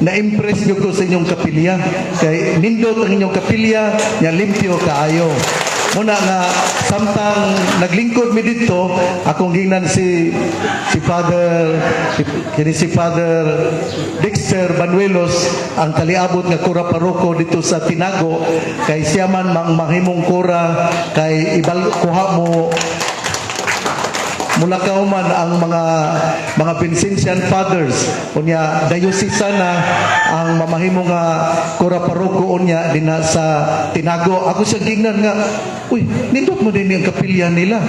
Na-impress gyud ko sa inyong kapilya. Kay nindot ang inyong kapilya, nya limpyo kaayo. Muna nga samtang naglingkod mi didto, akong gingnan si Father kini, si Father Dexter Banuelos, ang kaliabot nga kura paroko dito sa Tinago, kay siya man mang mahimong kura kay ibal kuha mo mulakaw man ang mga Vincentian Fathers. Unya diocesan na ang mamahimo nga kura paroko unya dinha sa Tinago. Ako siya gingnan nga, uy, nindot man din ang kapilya nila,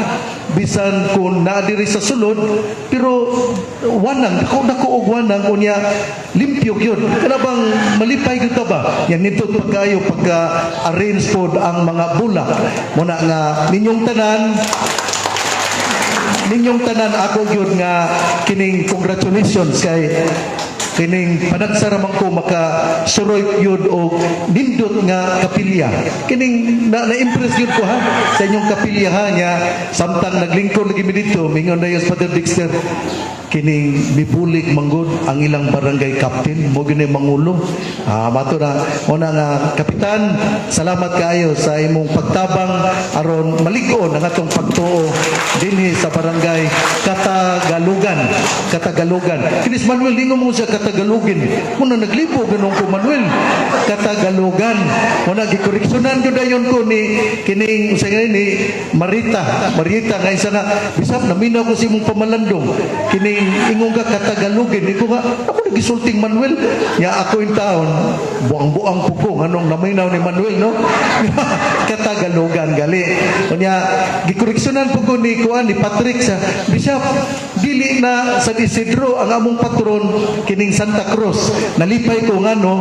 bisan kung naa diri sa sulod, pero wanang dako dako og wanang. Unya limpyo gyud. Kana bang malipay gyud ka ba yan? Nindot pagkayo pagka arrange pod ang mga bulak. Muna nga ninyong tanan, ako gyud nga kining congratulations, kay kining panagsa ra man ko maka suroy gyud og nindot nga kapilya. Kining na, na-impress gyud ko ha sa inyong kapilya ha. Nya samtang naglingkod lagi mi didto, mingon na yung Father Dexter, kining mibulig manggod ang ilang barangay captain mo gini mangulo. Ah, mato na una nga, kapitan, salamat kaayo sa imong pagtabang aron malig-on ang atong pagtuo dinhi sa barangay Katagalugan. Katagalugan. Kinis Manuel, ingon mo siya Katagalugin. Muna naglibo ganun ko, Manuel. Katagalugan. Muna gikoreksyonan ko dayon ko ni kining usa ni Marita. Marita nga isa nga bisab naminaw ko sa imong pamalandong. Kining ingon ka Katagalugin. Iko nga ako nagisulting Manuel. Ya ako in taon buang-buang po ko nganong naminaw ni Manuel, no. Katagalugan gali. Unya gikoreksyonan po ko ni kuan, ni Patrick sa Bishop, dili na San Isidro ang among patron, kining Santa Cruz. Nalipay ko ngano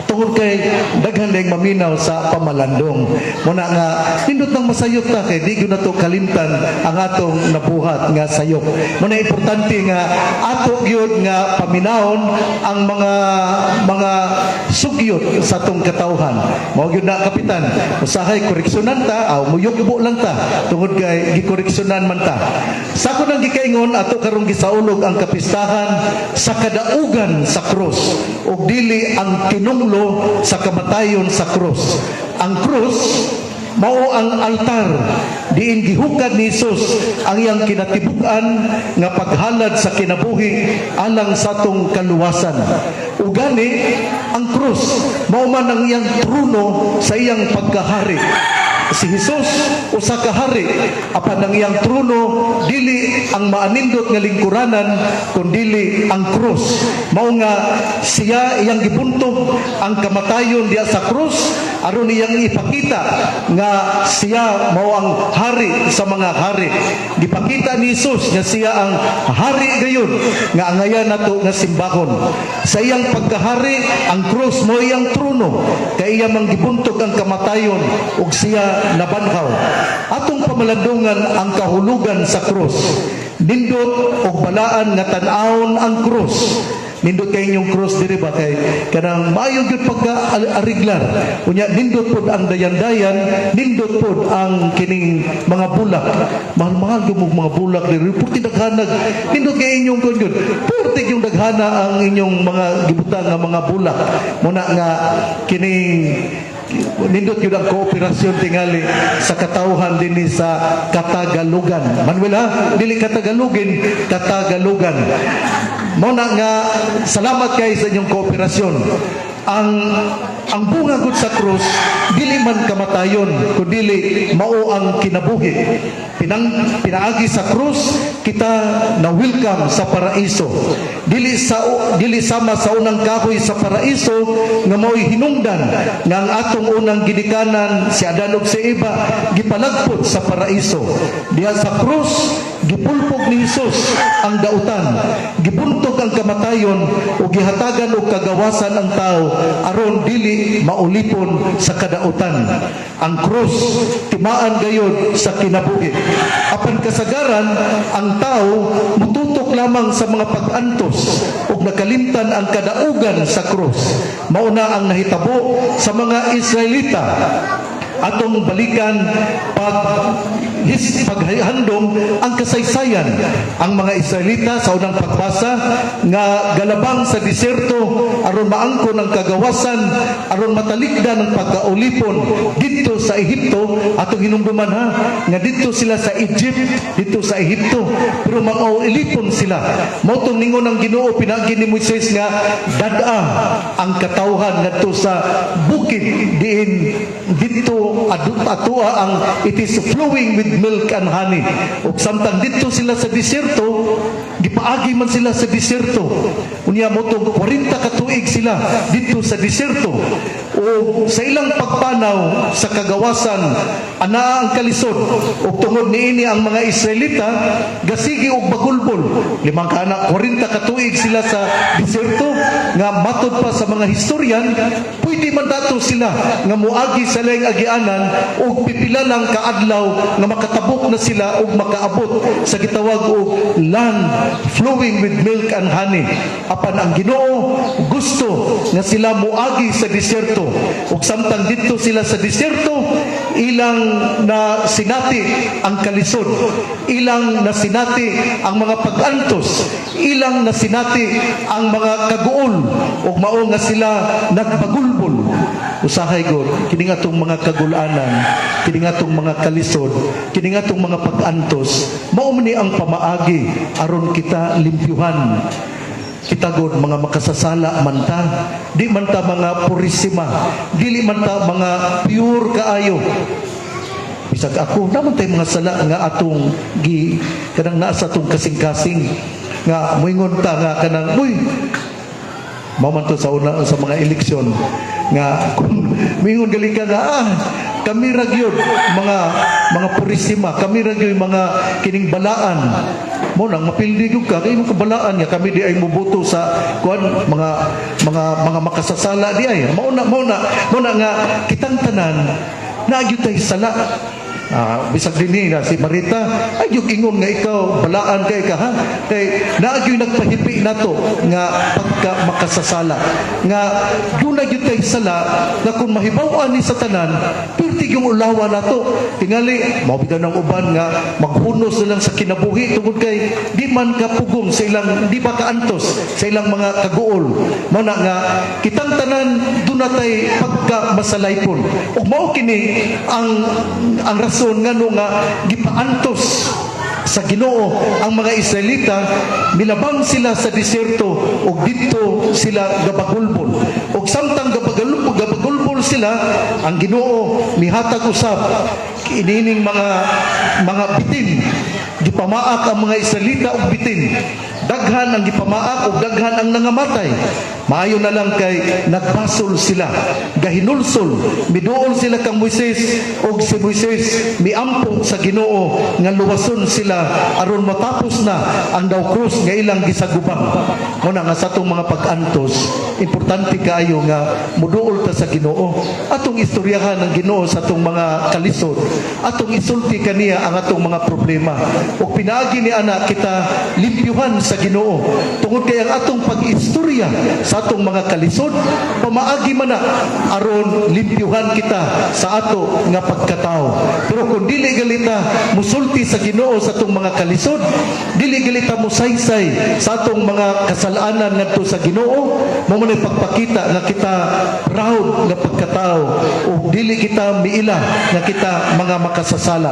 tungod kay daghan dayong maminaw sa pamalandong. Muna nga nindot nang masayop ta, kay di gyud nato kalimtan ang atong nabuhat nga sayop. Muna importante nga ato gyud nga paminawon ang mga sugyot sa atong katawhan. Mao gyud na, kapitan. Usahay koreksyonan ta, aw muyukbo lang ta tungod kay gikoreksyonan man ta. Sa ako nang gikaingon, ato karong gisaulog ang kapistahan sa kadaugan sa krus ug dili ang tinunglo sa kamatayon sa krus. Ang krus mao ang altar diin gihukad ni Jesus ang iyang kinatibuk-an nga paghalad sa kinabuhi alang sa atong kaluwasan. Ugani ang krus mao man ang iyang trono sa iyang pagkahari. Si Jesus usa ka hari, apan ang iyang trono dili ang maanindot nga lingkuranan kundili ang krus. Mao nga siya iyang gibuntog ang kamatayon diya sa krus aron iyang ipakita nga siya mao ang hari sa mga hari. Gipakita ni Jesus nga siya ang hari gayon nga angayan nato nga simbahon. Sa iyang pagkahari, ang krus mao iyang trono kay iya mang gibuntog ang kamatayon ug siya nabanhaw. Atong pamalandungan ang kahulugan sa krus. Nindot og balaan nga tan-awon ang krus. Nindot kay inyong cross diri ba, kay kanang maayo gyud pagka ariglar. Unya nindot pod ang dayan-dayan, nindot pod ang kining mga bulak. Mahal-mahal gyud mo mga bulak diri, purti daghanag. Nindot kay inyong kun gyud. Purti yung daghana ang inyong mga gibutang nga mga bulak. Muna nga kining nindot yun ang kooperasyon tingali sa katawhan dinhi sa Katagalugan. Manuel ha, dili Katagalugin, Katagalugan. Mao na nga salamat kay sa inyong kooperasyon. Ang bunga gud sa krus dili man kamatayon kundili mao ang kinabuhi. Pinaagi sa krus kita na welcome sa paraiso. Dili sama sa unang kahoy sa paraiso nga mao'y hinungdan nga ang atong unang ginikanan, si Adan ug si Eva, gipalagpot sa paraiso. Diha sa krus gipulpog ni Jesus ang dautan, gibuntog ang kamatayon ug gihatagan og kagawasan ang tao aron dili maulipon sa kadautan. Ang krus timaan gayod sa kinabuhi. Apan kasagaran ang tao mututok lamang sa mga pag-antos ug nakalimtan ang kadaugan sa krus. Mao na ang nahitabo sa mga Israelita. Atong balikan paghandom ang kasaysayan. Ang mga Israelita sa unang pagbasa nga galabang sa diserto aron maangkon ang kagawasan, aron matalikdan ang pagkaulipon didto sa Ehipto. Atong hinumduman ha, nga didto sila sa Egypt, didto sa Ehipto, pero mga ulipon sila. Mao tong ningon ang Ginoo pinaagi ni Moises nga dad-a ang katawhan ngadto sa bukid diin didto atoa ang it is flowing with milk and honey. Ug samtang didto sila sa diserto, gipaagi man sila sa diserto. Unya mao tong 40 ka tuig sila didto sa diserto. O sa ilang pagpanaw sa kagawasan, anaa ang kalisod. Ug tungod niini, ang mga Israelita gasigi og bagulbol. Limang ka anak, 40 ka tuig sila sa diserto nga matod pa sa mga historian, pwede man dato sila nga muagi sa laing agianan og pipila lang kaadlaw nga makatabok na sila og makaabot sa gitawag og land flowing with milk and honey. Apan ang Ginoo gusto nga sila muagi sa diserto. Ug samtang didto sila sa diserto, ilang na sinati ang kalisod, ilang nasinati ang mga pag-antos, ilang nasinati ang mga kaguol, ug mao nga sila nagbagulbol. Usahay gud, kini atong mga kagulanan, kini atong mga kalisod, kini atong mga pag-antos, mao man ni ang pamaagi aron kita limpyuhan. Kita god, mga makasasala man ta, di man ta mga purisima, dili man ta mga pure kaayo. Bisag ako, naa man tay mga sala nga atong gi kanang naa sa atong kasing-kasing nga moingon ta nga kanang, uy, mao man to sa una sa mga eleksyon nga kung mingon gali ka nga, ah, kami ra gyud mga purisima, kami ra gyud mga kining balaan mo, nang mapildi gyud ka kay imong kabalaan nga kami di ay moboto sa kuan, mga makasasala di ay. Mao na nga kitang tanan naa gyud tay sala. Ah, bisag dinhi na si Marita ay yung ingon nga ikaw balaan kay ka ha, kay naa gyud nagpahipi nato nga pagka makasasala nga duna gyud tay sala nga kung mahibaw-an ni sa tanan, pirti yung ulawa nato. Tingali mao bitaw ng uban nga maghunos na lang sa kinabuhi tungod kay di man kapugong sa ilang, di ba kaantos sa ilang mga kaguol. Mao na nga kitang tanan duna tay pagka masalaypon, ug mao kini ang rason ngano nga gipaantos sa Ginoo ang mga Israelita. Milabang sila sa diserto ug didto sila gabagulbol. Ug samtang gabagulbol sila, ang Ginoo mihatag usab inining mga bitin. Gipamaak ang mga Israelita og bitin. Daghan ang gipamaak ug daghan ang nangamatay. Maayo na lang kay nagbasol sila, gahinulsol, miduol sila kang Moises, ug si Moises miampo sa Ginoo nga luwason sila aron matapos na ang daw krus nga ilang gisagubang. Mao na nga sa atong mga pag-antos, importante kaayo nga muduol ta sa Ginoo. Atong istoryahan ng Ginoo sa atong mga kalisod. Atong isulti kaniya ang atong mga problema. Ug pinaagi ni ana kita limpyuhan sa Ginoo. Tungod kay ang atong pag-istorya sa atong mga kalisod, pamaagi man na aron limpyuhan kita sa ato nga pagkatao. Pero kung dili galita musulti sa Ginoo sa atong mga kalisod, dili galita musaysay sa atong mga kasalanan ngadto sa Ginoo, mao man pagpakita nga kita proud nga pagkatao ug dili kita miila nga kita mga makasasala.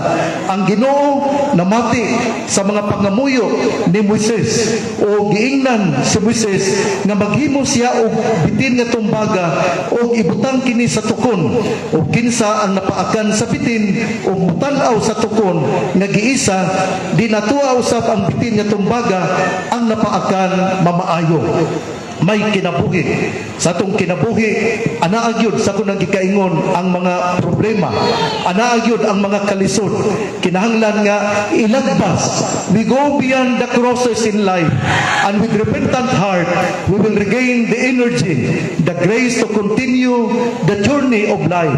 Ang Ginoo namati sa mga pangamuyo ni Moises o giingnan si Moises nga maghimo siya og bitin nga tumbaga og ibutang kini sa tukon, ug kinsa ang napaakan sa bitin ug mutan-aw sa tukon nga giisa, di natuwa usab ang bitin nga tumbaga, ang napaakan mamaayo, may kinabuhi. Sa atong kinabuhi, anaa gyud sa akong gikaingon ang mga problema, anaa gyud ang mga kalisod. Kinahanglan nga ilagbas. We go beyond the crosses in life, and with repentant heart we will regain the energy, the grace to continue the journey of life.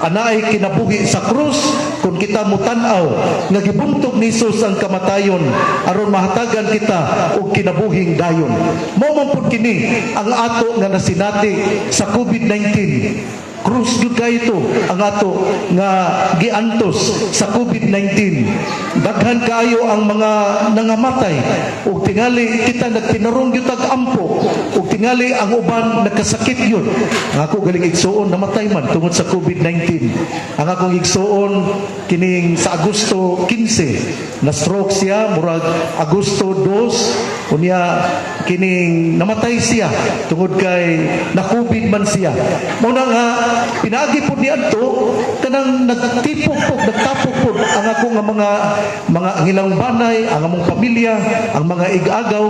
Anaay kinabuhi sa krus kung kita mutan-aw nga gibuntog ni Jesus ang kamatayon aron mahatagan kita og kinabuhing dayon. Mao man pud kini ang ato nga nasinati sa COVID-19. Krus gyud kaayo to ang ato nga giantos sa COVID-19. Daghan kaayo ang mga nangamatay ug tingali kita nagtinarong gyud tag ampo ug tingali ang uban nagkasakit gyud. Ang ako galing igsuon, namatay man tungod sa COVID-19. Ang akong igsuon, kining sa Agosto 15 na stroke siya, murag Agosto 2 unya kining namatay siya tungod kay na COVID man siya. Mao na nga pinaagi pud ni adto kanang nagtipok pod, nagtapok pod ang ako nga mga ang ilang banay, ang among pamilya, ang mga ig-agaw,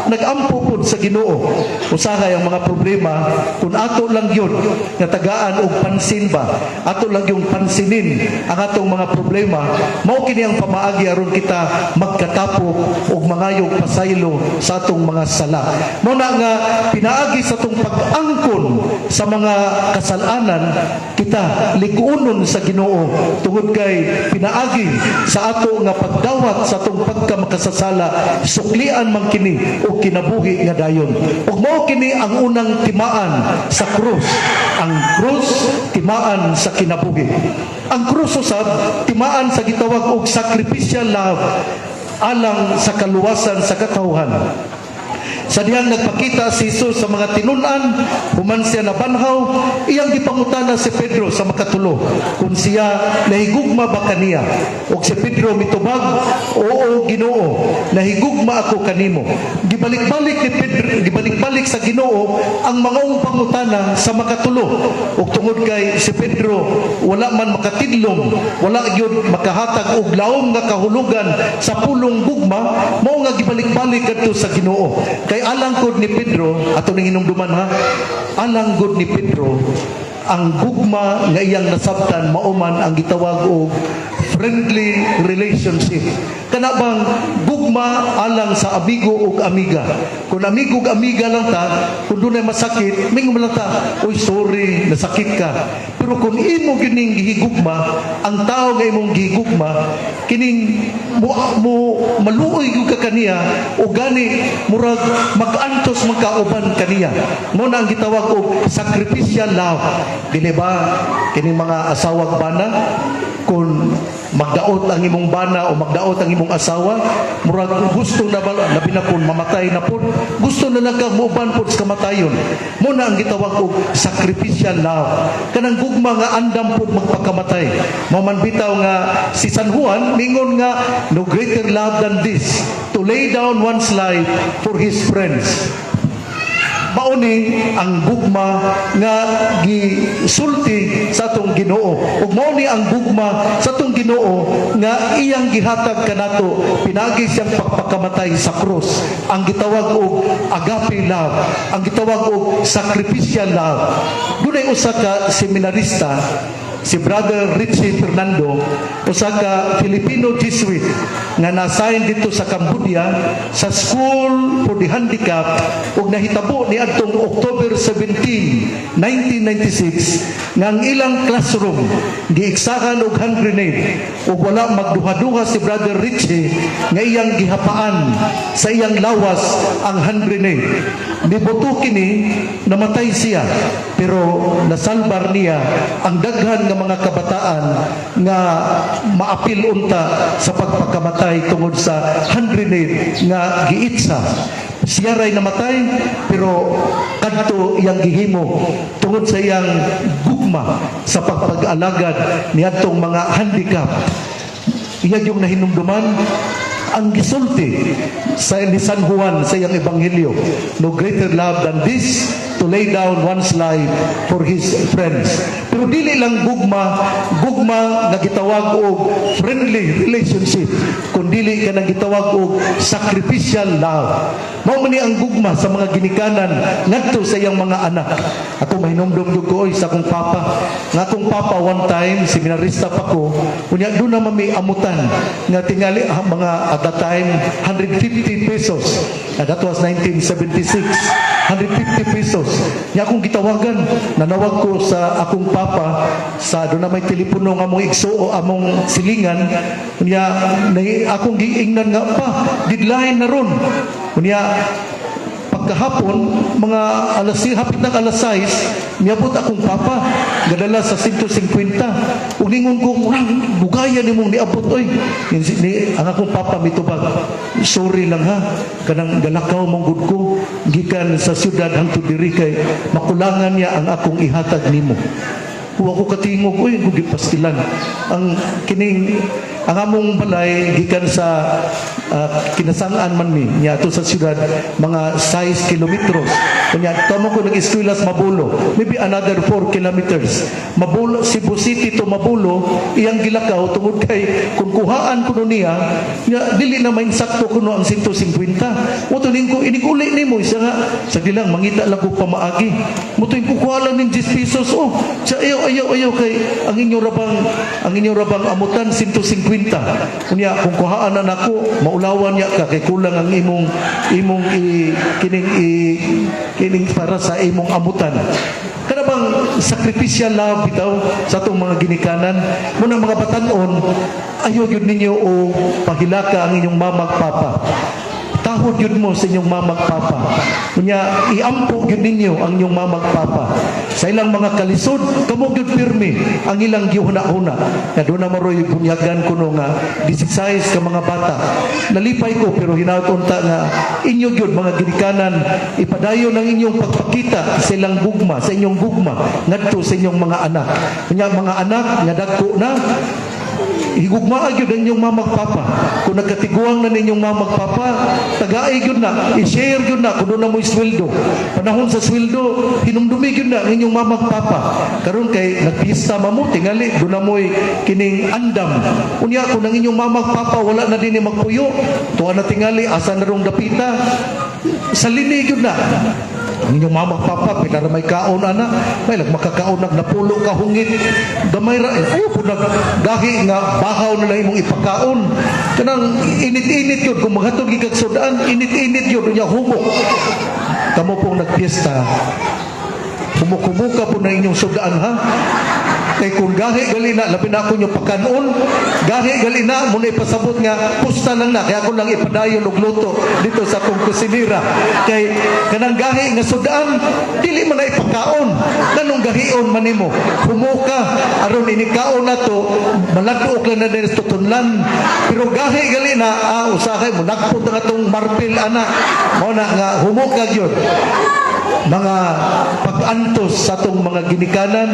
nagampo pod sa Ginoo. Usahay ang mga problema, kung ato lang yun nga tagaan og pansin ba, ato lang yung pansinin ang atong mga problema, mao kini ang pamaagi aron kita magkatapok og mangayog pasaylo sa atong mga sala. Mao na nga pinaagi sa atong pag-angkon sa mga kasalanan, kita likuonon sa Ginoo tungod kay pinaagi sa ato nga pagdawat sa atong pagkamakasasala, suklian man kini og kinabuhi nga dayon. Ug mao kini ang unang timaan sa krus. Ang krus, timaan sa kinabuhi. Ang krus usab, timaan sa gitawag og sacrificial love alang sa kaluwasan sa katawhan. Sa dihang nagpakita si Jesus sa mga tinun-an, human siya nabanhaw, iyang gipangutana si Pedro sa makatulo kung siya nahigugma ba kaniya. Og si Pedro mitubag, "Oo, Ginoo, nahigugma ako kanimo." Gibalik-balik ni Pedro, gibalik-balik sa Ginoo ang maong pangutana sa makatulo. Og tungod kay si Pedro wala man makatidlom, wala gyud makahatag og laom nga kahulugan sa pulong gugma, mao nga gibalik-balik kadto sa Ginoo. Kay alang gud ni Pedro, ato ning hinumduman ha, alang gud ni Pedro, ang gugma nga iyang nasabtan mao man ang gitawag og friendly relationship. Kana bang gugma alang sa amigo ug amiga. Kung amigo ug amiga lang ta, kung dunay masakit, mingon man lang ta, "Uy, sorry, nasakit ka." Pero kung imo kining gihigugma, ang tao nga imong gihigugma, kining mo maluoy gyud ka kaniya o gani murag mag-antos man kauban kaniya. Mao na ang gitawag og sacrificial love. Dili ba kining mga asawag bana, kung magdaot ang imong bana o magdaot ang imong asawa, murag gusto na ba, labi na kung mamatay na pod, gusto na lang ka muuban pod sa kamatayon. Mao na ang gitawag og sacrificial love, kanang gugma nga andam pod magpakamatay. Mao man bitaw nga si San Juan mingon nga, "No greater love than this, to lay down one's life for his friends." Mao ni ang gugma nga gisulti sa atong Ginoo. Ug mao ni ang gugma sa atong Ginoo nga iyang gihatag kanato pinaagi siyang pagpakamatay sa krus. Ang gitawag og agape love, ang gitawag og sacrificial love. Dunay usa ka seminarista, si Brother Richie Fernando, usa ka Filipino Jesuit nga na-assign dito sa Cambodia sa School for the Handicapped, ug nahitabo ni adtong October 17, 1996 nga ang ilang classroom giiksahan og hand grenade, ug wala magduha-duha si Brother Richie nga iyang gihapaan sa iyang lawas ang hand grenade. Nibuto kini, namatay siya, pero nasalbar niya ang daghan nga mga kabataan nga maapil unta sa pagpakamatay tungod sa hand grenade nga giitsa. Siya ray namatay, pero kadto iyang gihimo tungod sa iyang gugma sa pagpag-alagad niadtong mga handicap. Iya yung nahinumduman ang gisulti sa ni San Juan sa iyang ebanghelyo, "No greater love than this, to lay down one's life for his friends." Pero dili lang gugma, gugma nga gitawag og friendly relationship, kundili kanang gitawag og sacrificial love. Mao man ni ang gugma sa mga ginikanan ngadto sa iyang mga anak. Ako, mahinumdum gyud ko oy sa akong papa. Nga akong papa, one time, seminarista pa ko, unya duna man may amutan nga tingali mga at that time 150 pesos. That was 1976. 150 pesos. Nya akong gitawagan, nanawag ko sa akong papa sa duna may telepono nga among igsuo, among silingan. Unya akong giingnan nga, "Pa, deadline na ron." Unya pagkahapon, mga alas, hapit ng alas 6, niabot akong papa. Gadala sa 150. Ug ningon ko, "Murag dugaya nimong niabot oy." Ni, ang akong papa mitubag, "Sorry lang ha, kanang galakaw mong gud ko gikan sa syudad hangtod diri kay makulangan niya ang akong ihatag nimo." Wa ko katingog, uy, kung gipastilan. Ang kining ang among balay gikan sa kinasangan man mi niya ato sa syudad, mga 6 kilometros. Kunya kamo ko nag-eskwela sa Mabulo, maybe another 4 kilometers. Mabulo, Cebu City to Mabulo, iyang gilakaw tungod kay kung kuhaan kuno niya, nya dili na mainsakto kuno ang 150. Mo to ning ko inig uli nimo isa nga sa dilang mangita lang ko pamaagi. Mo to kukuha lang ning 10 pesos, oh. Sa ayaw, ayaw, ayaw, kay ang inyo rabang amutan 150. Unya kung kuhaan na nako, maulawan niya ka kay kulang ang imong imong i, kining i, kining para sa imong amutan. Kana bang sacrificial love bitaw sa atong mga ginikanan? Muna mga batanon, ayaw gyud ninyo o pahilaka ang inyong mama ug papa. Tahod yun mo sa inyong mama ug papa. Unya, iampo yun ninyo ang inyong mama ug papa. Sa ilang mga kalisod, kamo gyud pirmi ang ilang gihuna-huna. Na doon na maroy bunyagan kuno nga 16 ka mga bata. Nalipay ko, pero hinaut unta nga inyo gyud mga ginikanan ipadayon ang inyong pagpakita sa ilang gugma, sa inyong gugma ngadto sa inyong mga anak. Unya mga anak nga dagko na, higugmaa gyud ang inyong mama ug papa. Kung nagkatiguang na ninyong mama ug papa, tagai gyud na, i-share gyud na kung doon na mo'y sweldo. Panahon sa sweldo, hinumdumi gyud na ang inyong mama ug papa. Karon kay nagpista man mo, tingali doon na mo'y kining andam. Unya kung ang inyong mama ug papa wala na din ni magpuyo, tuwa na tingali asa na rong dapita, salini gyud na. Ang inyong mama ug papa, pila ra may kaon ana, may lag makakaon nag napulo ka hungit. Gamay ra, eh, ayaw po nag gahi nga bahaw na lang imong ipakaon. Kanang init-init yun, kung maghatod gikag sudan, init-init yun, unya humok. Kamo pong nagpiesta, humok-humuka po na inyong sudaan ha. Kay kung gahi gali na, labi na ako nyo pakanon, gahi gali na, muna ipasabot nga, pusta lang na, kaya ako lang ipadayon og luto dito sa akong kusinira. Kay kanang gahi nga sudaan, dili man na ipakaon. Kanong gahion man nimo, humuka, aron inikaon na to, maladuok lang na din sa tutunlan. Pero gahi gali na, usahay mo, nagpot ang atong marpil ana, mao na nga humuka gyud mga pag-antos sa atong mga ginikanan.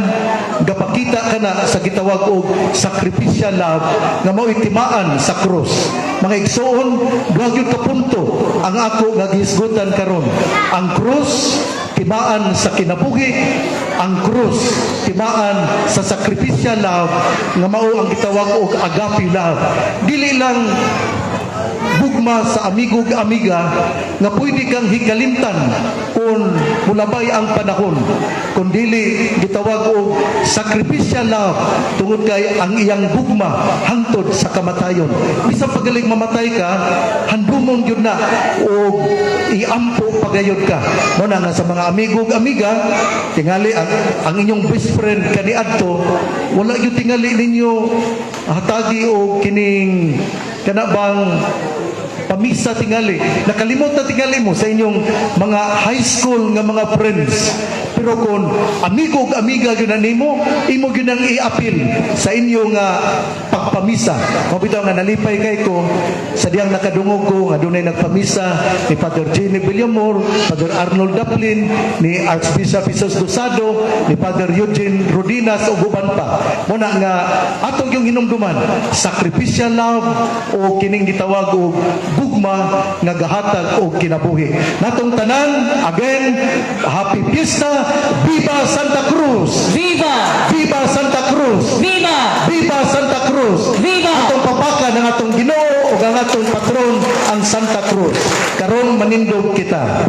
Gapakita kana sa gitawag og sacrificial love nga mao'y timaan sa krus. Mga igsoon, duha gyud ka punto ang ako nga gihisgutan karon: ang krus, timaan sa kinabuhi; ang krus, timaan sa sacrificial love nga mao ang gitawag og agape love. Dili lang gugma sa amigo ug amiga nga pwede kang hikalimtan kung mulabay ang panahon, kundili gitawag og sacrificial love tungod kay ang iyang gugma hangtod sa kamatayon. Bisan pagaling mamatay ka, handumon gyud na og iampo pagayod ka. Mo na nga sa mga amigo ug amiga, tingali ang inyong best friend kaniadto, wala gyud tingali ninyo hatagi og kining kana bang pamisa. Tingali nakalimot na tingali mo sa inyong mga high school nga mga friends, pero kung amigo ug amiga gyud na nimo, imo gyud ang i-apil sa inyo nga pagpamisa. Mao bitaw nga nalipay kay ko sa diyang nakadungog ko nga dunay nagpamisa ni Father Jenny Villamor, Father Arnold Daplin, ni Archbishop Jesus Dosado, ni Father Eugene Rodinas ug uban pa. Mo na nga atong yung hinumduman sacrificial love o kining gitawag og gugma nga gahatag og kinabuhi. Natong tanan, again, happy fiesta. Viva Santa Cruz! Viva! Viva Santa Cruz! Viva! Viva Santa Cruz! Viva! Atong papaka ng atong Ginoo ug ang atong patron ang Santa Cruz. Karon manindog kita.